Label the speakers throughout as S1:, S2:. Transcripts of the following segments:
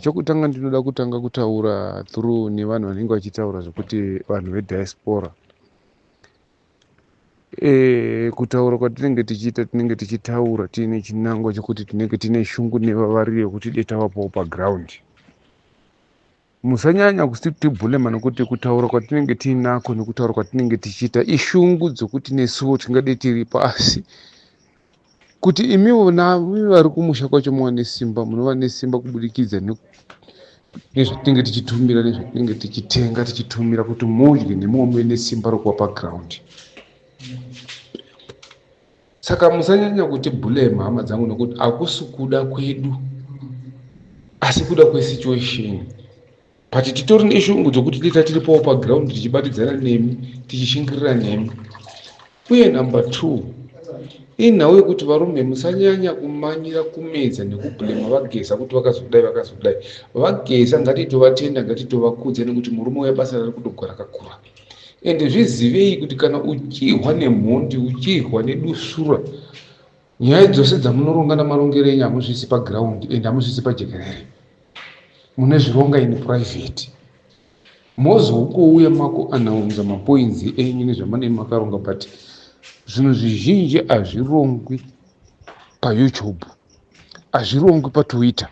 S1: Chokutanga ndinoda kutanga kutaura through nevanhu vanenge vachitaura zvekuti vanhu vediaspora. Kutaura kwatinenge tichiita tinenge tichitaura tiine chinangwa chekuti tinenge tiine shungu nevavariro yekuti dai tavapawo paground. Musanyanya kutibhulema nekuti kutaura kwatinenge tiinako nekutaura kwatinenge tichiita ishungu dzekuti nesuwo tingadai tiripo, asi kuti imiwo nami vari kumusha kwacho muwane simba, munova nesimba kubudikidza nezvatinenge tichitumira nezvatinenge tichitenga tichitumira kuti mudye nemiwo muve nesimba rokuva paground. Saka musanyanya kuti blame hama dzangu nekuti hakusi kuda kwedu asi kuda kwesituation, but titori neshungu dzokuti dita tiripowo paground tichibatidzana nemi tichishingirira nemi. Uye number 2 inhau yekuti varume musanyanya kumanyira kumedza nekublema vaGeza kuti vakazodai vakazodai. VaGeza ngatitovatenda, ngatitovakudzai nekuti murume uya basa rari kutogwa rakakura. Ende zvizivei kuti kana uchihwa nemhondi, uchihwa nedusura, nyaya dzose dzamunoronga namarongero enyu hamuzvisi paground ende hamuzvisi pajekerere, munezvironga in private. Mozokouya makuanaunza mapoints enyu nezvamunenge makaronga, but zvinhu zvizhinji hazvirongwi paYouTube, hazvirongwi paTwitter.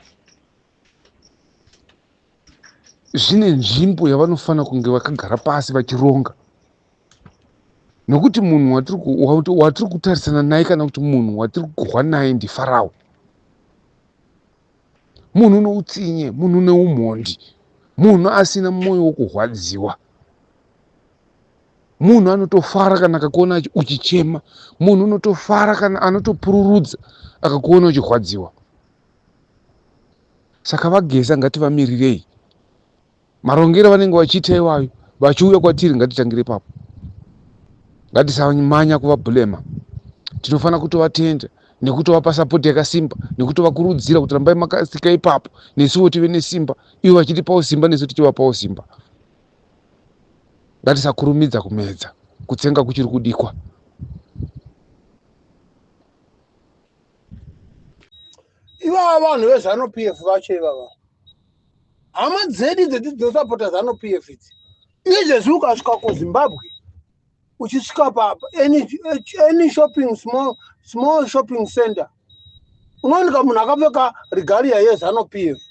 S1: Zvine nzvimbo yavanofanira kunge vakagara pasi vachironga, nokuti munhu watiri kutarisana naye kana kuti munhu watiri kurwa naye ndiFarao. Munhu une utsinye, munhu une umhondi, munhu asina mwoyo wokurwadziwa, munhu anotofara kana akakuona uchichema, munhu unotofara kana anotopururudza akakuona uchirwadziwa. Saka vaGeza ngativamirirei marongero vanenge vachiita iwayo, vachiuya kwatiri ngatitangire ipapo, ngatisamanya kuvabhulema. Tinofanira kutovatenda nekutovapa sapoti yakasimba nekutovakurudzira kuti rambai makasika ipapo, nesuwo tive nesimba, ivo vachitipawo simba nesu tichivapawo simba. Ngatisakurumidza kumedza, kutsenga kuchiri kudikwa.
S2: Ivava vanhu veZanu PF vacho ivava hama dzedu idzi dzinosapota Zanu PF idzi. Izvezvi ukasvika kuZimbabwe uchisvika pa any shopping small, small shopping center unowanika munhu akapfeka regalia yeZanu PF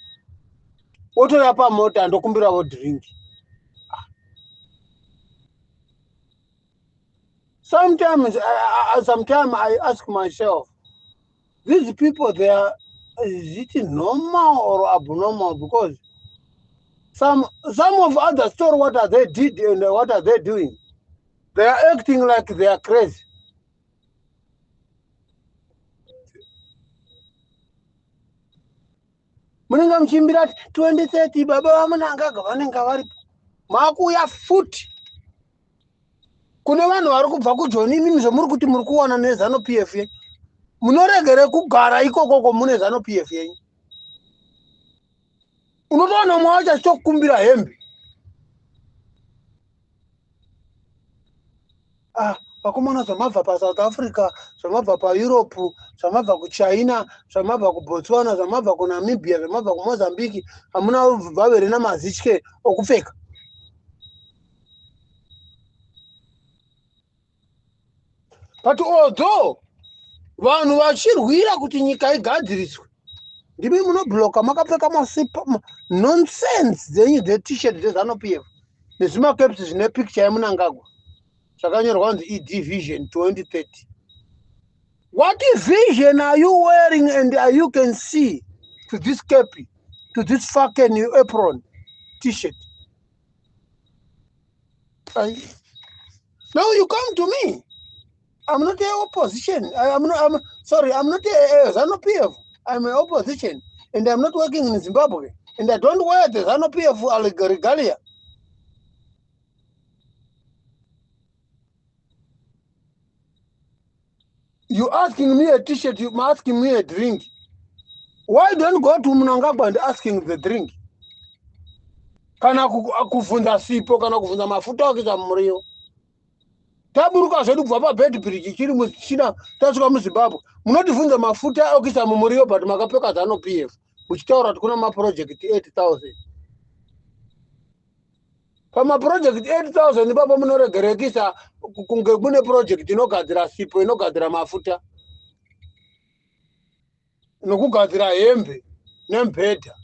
S2: wotoya pamota ndokumbiravo drink. Sometimes I ask myself, these people, they are, is it normal or abnormal? Because some of other story, what are they did and what are they doing? They are acting like they are crazy. Munenge muchimbira 2030 baba vaMnangagwa vanenge varipo, makuuya futi kune vanhu vari kubva kuJoni. Imimi zvamuri kuti muri kuwana neZanu PF yenyu, munoregere kugara ikokoko mune Zanu PF yenyu. Unotowana umwe wacho achitokumbira hembe. Vakomana, zvamabva paSouth Africa, zvamabva paEurope, zvamabva kuChina, zvamabva kuBotswana, zvamabva kuNamibia, zvamabva kuMozambique, hamuna vavere namazitye okupfeka. But although vanhu vachirwira kuti nyika igadziriswe, ndimi munobloka makapfeka masipa nonsense dzenyu dze-t-shirt dzeZanu PF nezvimacaps zvine picture yeMnangagwa zvakanyorwa kunzi ED Vision 2030. What vision are you wearing and you can see to this cap, to this fucking apron t-shirt? Now you come to me. I'm not a opposition. I'm not, I'm sorry, I'm not a ZANU PF. I'm an opposition and I'm not working in Zimbabwe and I don't wear the ZANU PF regalia. You asking me a t-shirt, you asking me a drink. Why don't go to Mnangagwa and asking the drink? Kana kuvhunza sipo, kana kuvhunza mafuta okuisa mumuriwo. Taburuka zvedu kubva paBeitbridge chiri muchina tasvika muZimbabwe, munotivhunza mafuta okuisa mumuriwo, but makapfeka ZANU PF. Uchitaura kuti kuna mapurojekiti 8000. Pamapurojekiti 8000 ipapo munoregerekisa kunge mune purojekiti inogadzira sipo, inogadzira mafuta nokugadzira hembe nemubhedha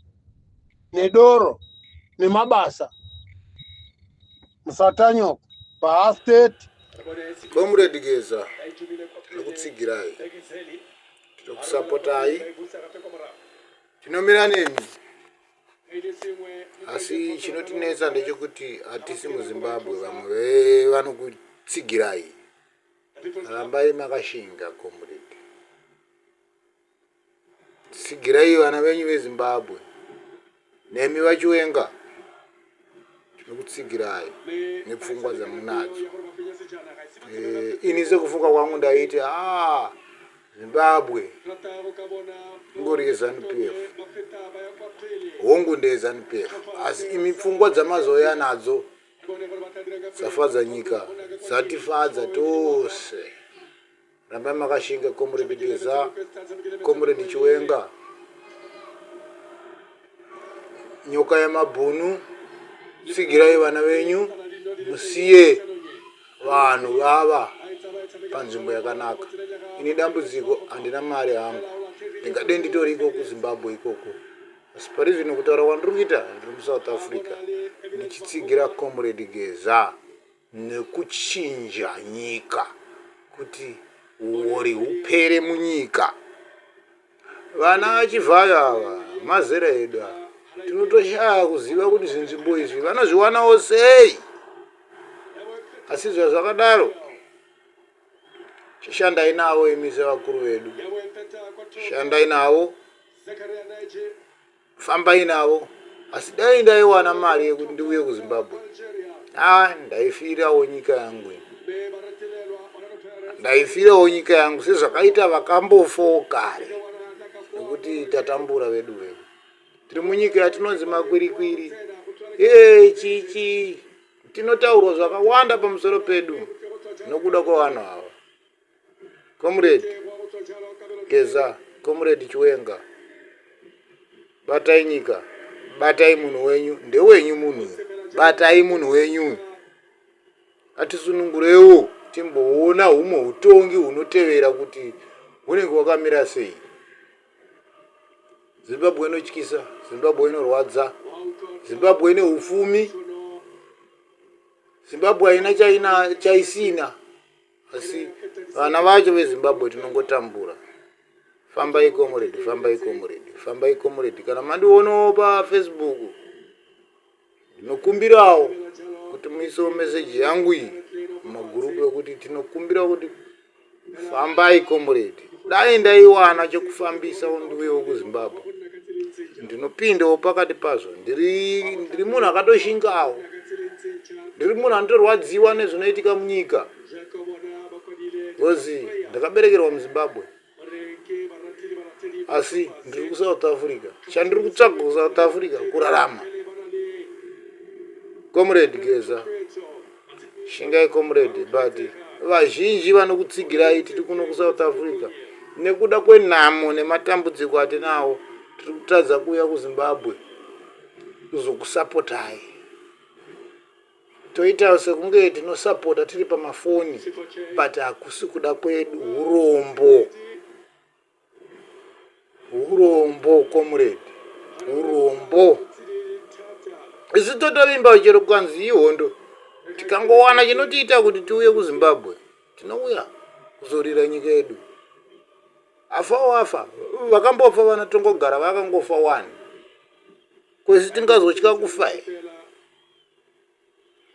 S2: nedoro nemabasa. Musatanyoko paastate.
S3: Comrade Geza, tinokutsigirai, tinokusapotai, tinomira nemi. Asi chinotinetsa ndechekuti hatisi muZimbabwe, vamwe vanokutsigirai. Rambai makashinga, comrade. Tsigirai vana venyu veZimbabwe. Nemi vaChiwenga, tinokutsigirai nepfungwa dzamunadzo. Ini sekufunga kwangu ndaiti, ah, Zimbabwe ingori yeZanu PF. Hongu, ndeyeZanu PF, asi imi pfungwa dzamazouya nadzo dzafadza nyika, dzatifadza tose. Rambai makashinga, Comrade Geza, Comrade Chiwenga, nyoka yemabhunu. Tsigirai vana venyu, musiye vanhu vava panzvimbo yakanaka. Ini dambudziko handina mari hangu, ndingade nditoriko kuZimbabwe ikoko, asi pari zvino kutaura kwandiri kuita ndiri muSouth Africa ndichitsigira Comrade Geza nekuchinja nyika kuti uori hupere munyika. Vana vaChivhayo ava mazera edu ava, tinotoshaya kuziva kuti zvinzvimbo izvi vanozviwanawo sei. Asi zvazvakadaro, chishandai navo imi sevakuru vedu, shandai navo, fambai navo. Asi dai ndaiwana mari yekuti ndiuye kuZimbabwe, a ndaifirawo nyika yangu, ndaifirawo nyika yangu sezvakaita vakambofawo kare, nekuti tatambura vedu vedu. Tiri munyika yatinonzi makwirikwiri, e chichi, tinotaurwa zvakawanda pamusoro pedu nokuda kwevanhu ava. Comrade Geza, Comrade Chiwenga, batai nyika, batai munhu wenyu, ndewenyu munhu, batai munhu wenyu, atisunungurewo timboona humwe utongi hunotevera kuti hunenge hwakamira sei. Zimbabwe inotyisa, Zimbabwe inorwadza, Zimbabwe ine upfumi, Zimbabwe haina chaina chaisina, asi vana vacho veZimbabwe tinongotambura. Fambai comrade, fambai comrade, fambai comrade. Kana mandionawo paFacebook, ndinokumbirawo kuti muisewo meseji yangu iyi mumagurupu ekuti tinokumbira kuti fambai comrade. Dai ndaiwana chekufambisa ndiuyewo kuZimbabwe, ndinopindawo pakati pazvo. Ndiri munhu akatoshingawo, ndiri munhu anotorwadziwa nezvinoitika munyika, because ndakaberekerwa muZimbabwe, asi ndiri kuSouth Africa. Chandiri kutsvaga kuSouth Africa kurarama. Comrade Geza, shingai comrade, but vazhinji vanokutsigirai tiri kuno kuSouth Africa. Nekuda kwenhamo nematambudziko atinawo, tiri kutadza kuuya kuZimbabwe kuzokusapotai. Toita sekunge tinosapota tiri pamafoni, but hakusi kuda kwedu, urombo, urombo comrade, urombo. Isu totovimba chero kukanzi ihondo, tikangowana chinotiita kuti tiuye kuZimbabwe, tinouya kuzorira nyika yedu. Afa wafa, vakambofa vana Tongogara vakangofa wani, kwesi tingazotya kufa here?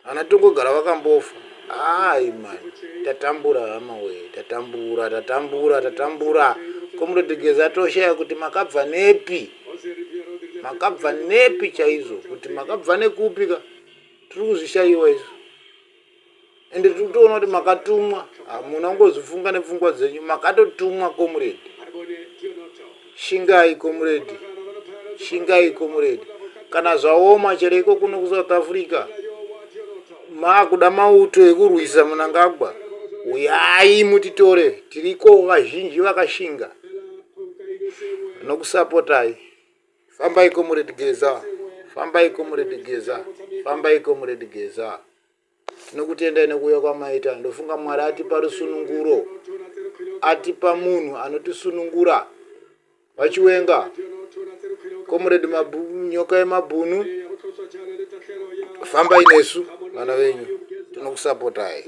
S3: Ana Tongogara vakambofa. Ai mani, tatambura hama wee, tatambura, tatambura, tatambura. Comrade Geza, toshaya kuti makabva nepi, makabva nepi chaizvo, kuti makabva nekupi ka, tiri kuzvishayiwa izvo. Ende tiri kutoona kuti makatumwa, hamuna kungozvifunga nepfungwa dzenyu, makatotumwa comrade. Shingai comrade, shingai comrade. Kana zvaoma chero iko kuno kuSouth Africa, maakuda mauto ekurwisa Munangagwa, uyai mutitore, tiriko vazhinji vakashinga nokusapotai. Fambai Comrade Geza, fambai Comrade Geza, fambai Comrade Geza. Tinokutendai nekuuya kwamaita. Ndofunga Mwari atipa rusununguro, atipa munhu anotisunungura. VaChiwenga, Comrade Mabu, Nyoka yemabhunu, fambai nesu vana venyu, tinokusapotai.